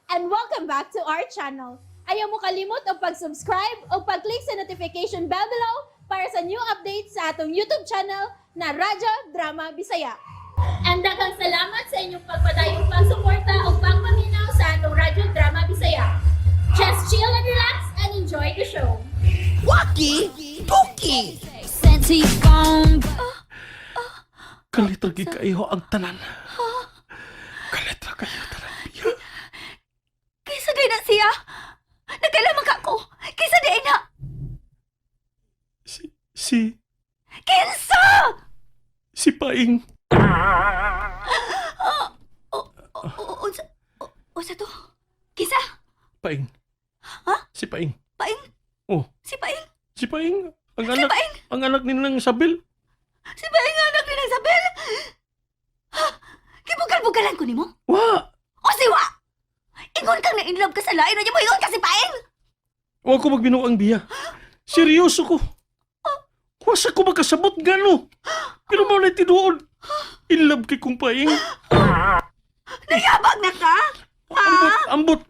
And welcome back to our channel. Ayaw mo kalimot og pag-subscribe o pag-click sa notification bell below para sa new updates sa atong YouTube channel na Radyo Drama Bisaya. And daghang salamat sa inyong pagpadayong pagsuporta o pagpaminaw sa atong Radyo Drama Bisaya. Just chill and relax and enjoy the show. Waki Toki! Sent to your phone. Kalit ra gyud kaayo ang tanan. Kalit ra kayo tanan, Bia. Kaysa di na siya. Nagkailaman ka ko. Kaysa di na. Si Kinsa! si Paing. O, unsa, o, unsa to? Kinsa? Paing. Ha? Si Paing. Paing? Oh, Si Paing? si Paing. Ang Si anak, Paing? ang anak ni Nang Isabel. Si Paing ang anak ni Nang Isabel? Ha? Gibugal-bugalan ko nimo? Wa! O siwa! Ingon kang na-inlove ka sa lain. Ano mo ingon ka si Paing? Wa ko magbinuang, Bia. Seryoso ko. Wasa ko makasabot gano. Pero mao na tinuod. In love kay kong Paing. Nayabag na ka? Ambot, ambot.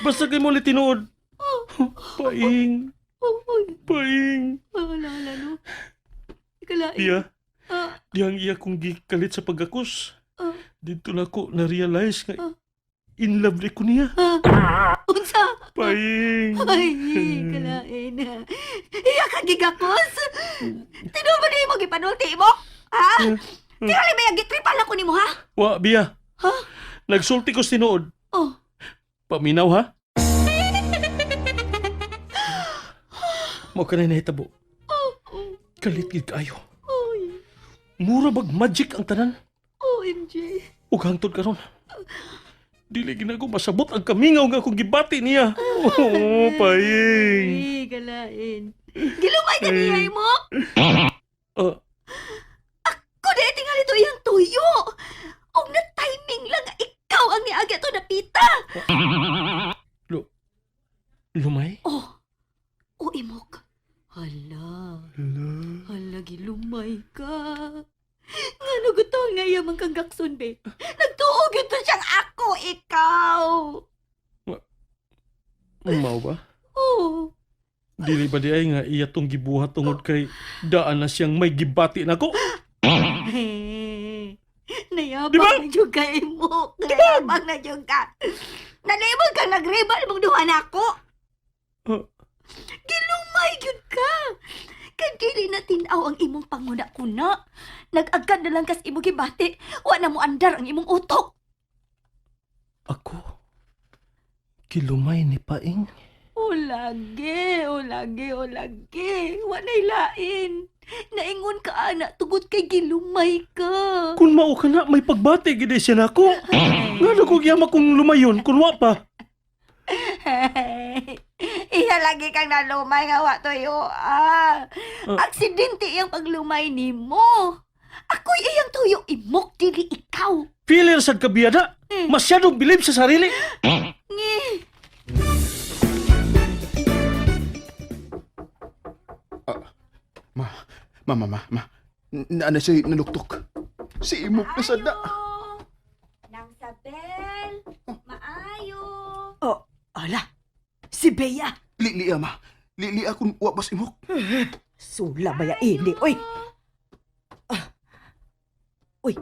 Basta kay mo na tinuod. Paing, Oh, Paing. wala, wala, no. Ikalain. Bia, Ah, dihang iya kong gikalit sa pagakos. ah, Dito na ko na-realize nga Ah. in love ni ko niya. ah. Unsa? Paing. Ay, kalain. Iya ka gigakos. Tinuod ba nimo gipanulti mo? Ha? Tingali ba yung gitripan ako nimo ha? Wa, Bia. Ha? Nagsulti ko sa tinuod. Oh, Paminaw, ha? Mao ka na nahitabo. Kalit gid kaayo. oy, Mura bag magic ang tanan. OMG. Ug hangtod karon. Dili gid nako masabot ang kamingaw nga akong gibati niya. Oh, Paing. Ay, kalain. Gilumay ka niya mo? Ah, Kundi tingali to iyang tuyo. Og na timing lang nga ikaw ang niagi to napita. Lumay? Oh. Oh, imok. Hala. Hala, gilumay ka. Nga nagutol nga iya man kang gakson, be. Nagtuog ito siyang ako, ikaw. Mao ba? Oh. Dili ba di ay nga iya tong gibuhat tungod kay daan na siyang may gibati nako? Nayabang Di ba? na jud ka, imok. Nayabang na jud ka. Nalimod kang nagribal mong duha nako. Ah. Gilumay jud ka. Kay dili na tin-aw ang imong panguna-kuna. Nag-agad na lang kas imong gibati. Wa na mo andar ang imong utok. Ako? Kilumay ni Paing? O lagi, o lagi, o lagi. Wa na'y lain. Naingon ka, ana, tugod kay gilumay ka. Kung mao ka na, may pagbati gid siya nako. Ngano ko giyama kung lumayon kung wa pa. Iya lagi kang nalumay nga wa tuyo. Ah. Ah. Aksidente iyang paglumay nimo. Ako'y iyang tuyo imok dili ikaw. Feeler sad ka, biyada. Masyadong bilib sa sarili. Ngi. Ma, ma, ma, ma, ma. Naana siya nanuktok. Si imok na sada. Nang Sabel, maayo. Oh, ala. Si Bea. Lili, ma. Lili akong wapas imok. Sula ba ya ini? Uy. Ah. Uy.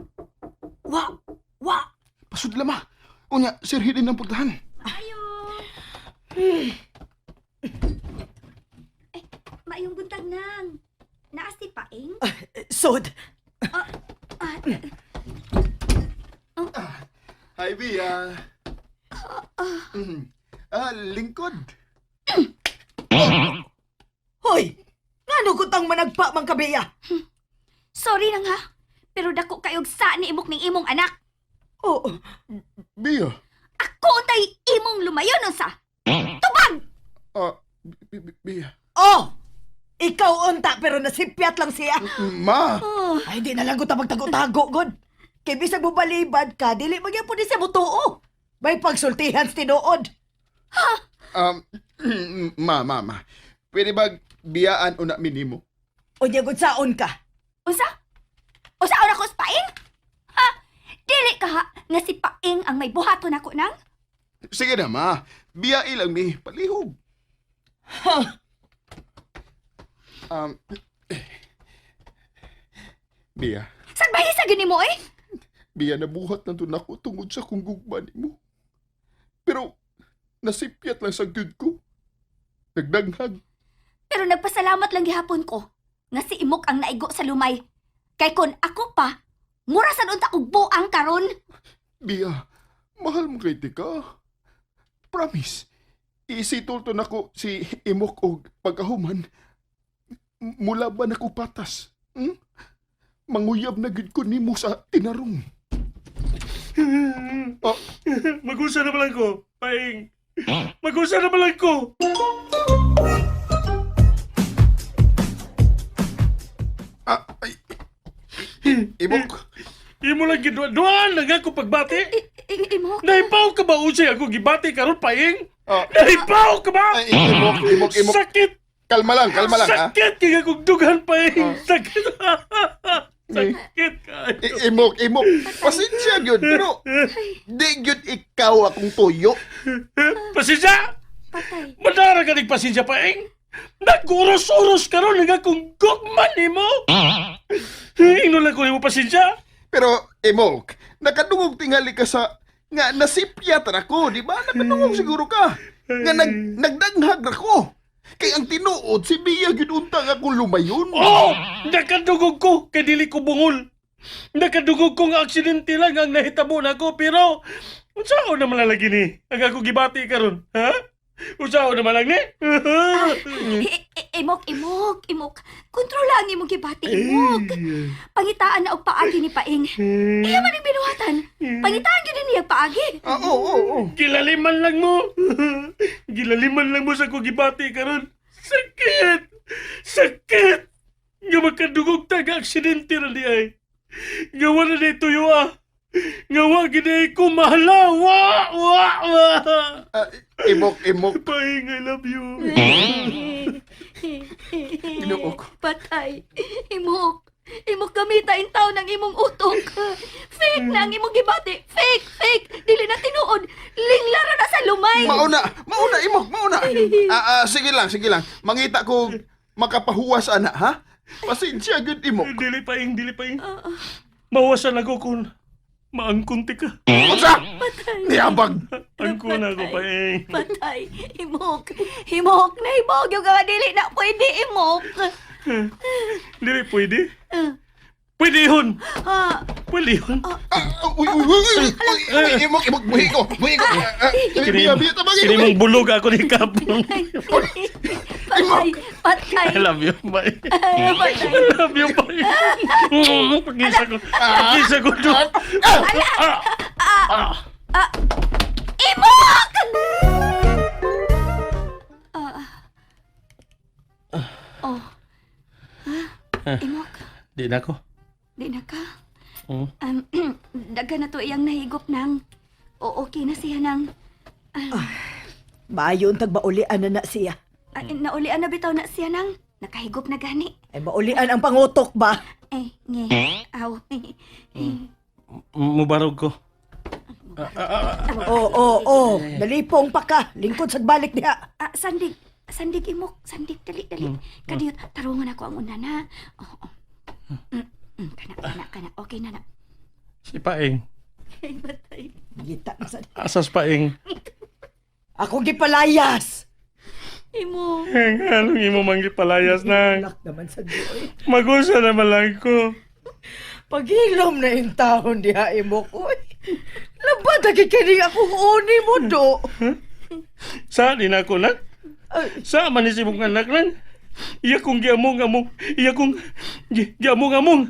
Wa. Wa. Pasudla, ma. Unya, sir Hidin ang putahan. Maayo. Eh, maayong buntag nang. Naa si Paing? Sod. Ah, Hi, Bia. Ah, lingkod. Hoy. Ngano kutang managpa man ka, Bea? Sorry nang ha. Pero dako kayog sa ni imok ning imong anak. Oh, Bia. Ako untay imong lumayon unsa. Tubag! Ah, Bia. oh. Ikaw unta pero nasipyat lang siya. Ma. Oh. Ay, di na lang ko magtago-tago, god. Kay bisag mo balibad ka, dili magyapon ni siya motuo. May pagsultihan sa tinuod. Ma, ma, ma. Pwede ba biyaan o na minimo? O niya gud saon ka. Unsa? Unsa ora ko sa Paing? Ha? Dili ka ha nga si Paing ang may buhaton ako nang? Sige na, ma. Biyai lang mi. Palihog. Um, Biya, Sagbahi sa gini mo eh. Biya, nabuhat na to nako tungod sa kong gugma nimo. Pero, nasipyat lang sa good ko. Nagdanghag. Pero nagpasalamat lang gihapon ko nga si Imok ang naigo sa lumay. Kay kon ako pa, mura sa unta kog buang karon. Biya, mahal mo kay tika. Promise, isitol to nako si Imok og pagkahuman. Mula ba nako patas? Hmm? Manguyab na gid ko nimo sa tinarong. Oh, Magusa na lang ko, Paing. Magusa na lang ko. ah, ay, Imok, Imo lang gidwa-duan lang ako pagbati. Imok. Nahipaw ka ba unsay ako gibati karon, Paing? Ah. Nahipaw ka ba? ay, Imok, Imok, Imok. Sakit! Kalma lang, kalma lang, ha? Sakit kay akong dughan, Paing. Sakit. Sakit kayo. Imok, Imok, pasensya gyud, pero di gyud ikaw akong tuyo. Pasensya! Patay. Madara ka pasensya, Paing. Nag-uros-uros karon lang akong gugma nimo. Ingnon lang ko nimo pasensya. Pero, Imok, nakadungog tingali ka sa nga nasipyat ra ko, di ba? Nakadungog siguro ka. Nga nagdanghag ra ko. Kay ang tinuod, si Bia gyud unta nga akong lumayon. Oh! Nakadugog ko kay dili ko bungol. Nakadugog ko nga aksidente lang ang nahitabo nako pero unsaon naman lang lagi ni ang ako gibati karon, ha? Unsaon naman lang ni? Imok, Imok, Imok. Kontrola ang imong gibati, Imok. Pangitaan na og paagi ni Paing. Iya man ang binuhatan. Pangitaan gyud niya paagi. Ah, oo, oo, oo. Gilaliman lang mo. Gilaliman lang mo sa akong gibati karon. Sakit! Sakit! Nga makadugog ta nga aksidente ra di ay. Nga wala na tuyo ah. Nga wa gid ay ko mahala. Wa! Wa! Wa! Ah, Imok, Imok, Paing, I love you. Ginoo ko. Patay. Imok. Imok gamita in taon ang imong utok. Fake na ang imong gibati. Fake, fake. Dili na tinuod. Linglara na sa lumay. Mauna, mauna, Imok, mauna. Ah, ah, sige lang, sige lang. Mangita ko makapahuwas ana, ha? Pasensya gyud, Imok. Dili paing, dili paing. Mawasan ako kung maangkunti ka. Unsa? Niyabag. Angkon ako, paing. Patay. Imok. Imok na imok. Yung nga dili na pwede imok. Dili pwede. Pwede yun. Ah, Pwede yun. Ah, uy, uy, uy, uy, uy, uy, Imok, Imok, buhi ko, buhi ko. Ah, ah, Bia, Bia, tabangin Kini ko. mong bulog ako ni Kapong. patay. Patay. I love you, bye. Ay, patay. I love you, bye. Pag-isa ko. Pag-isa ko to. Ah! Ah! Imok! Ah. Oh. Ha? Imok, Di na ako. di na ka. Oh. Daga na to iyang nahigop nang. O okay na siya nang. Maayo untag baulian na na siya. Ay, naulian na bitaw na siya nang. Nakahigop na gani. Ay baulian ang pangutok ba? Eh, nge. Aw. Mubarog ko. Oo, oo, oo. Nalipong pa ka. Lingkod sa balik diha. Ah, sandig. Sandig imok. Sandig, dali, dali. Kadiyot, tarungan ako ang una na. Oo. Kana, kana, kana. Okay na na. Si Paing. Ay, patay. Gita na sa... Asas Paing. Ako gipalayas. Imok. Anong imo manggipalayas nang? Lak naman sa Diyo. Magusa naman lang ko. Paghilom na yung taon diha imo ko. Labad lagi kini akong uni mo do. Sa di na ako lang? Ay, Sa man ni sibong anak lang? Iya kong giamong among, iya kong giamong among.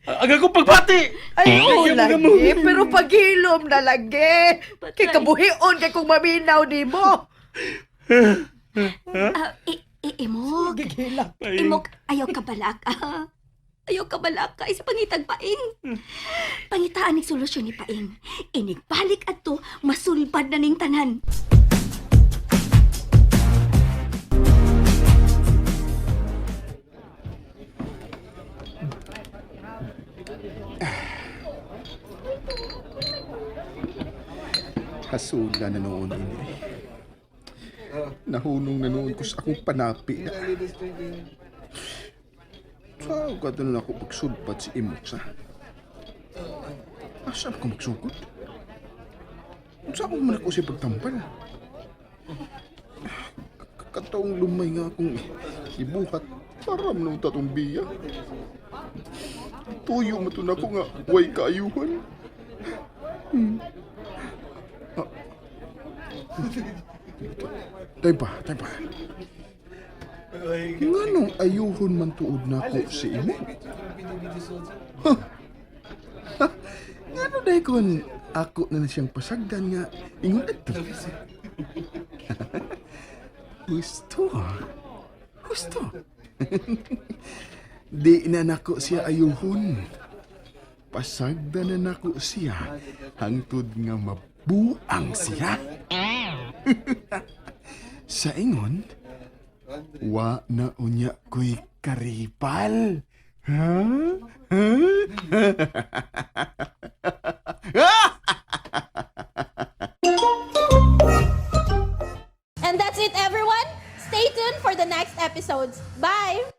Aga ko pagbati. ay ko Ay, lagi, amo. pero paghilom na lagi. Kay Patay. kabuhion kay kung maminaw nimo. Ah, imok. Gigilak. Paing. Imok, ayaw ka balak. Ah. Ayaw ka balak ka. Isa pangitag paing. Pangitaan ni solusyon ni paing. Inigbalik adto, masulbad na ning tanan. Hasula na noon ini. Nahunong na noon ko sa akong panapi na. Sao ka na ako pagsulpat si Imok sa? Asa ko magsugod? Unsa ko man ako siya pagtampal? Kataong lumay nga akong ibuhat para man tatong biya. Tuyo mo to na ako nga way kaayuhan. Tay pa, tay pa. Nganong ayuhon man tuod nako si imo? Huh? Ha? Ngano dahil kon ako na na siyang pasagdan nga ingon adto. Gusto. Gusto. Di na nako siya ayuhon. Pasagdan na nako siya hangtod nga mabuang siya. Sa ingon, wa na unya ko'y karipal. Ha? Ha? And that's it, everyone. Stay tuned for the next episodes. Bye!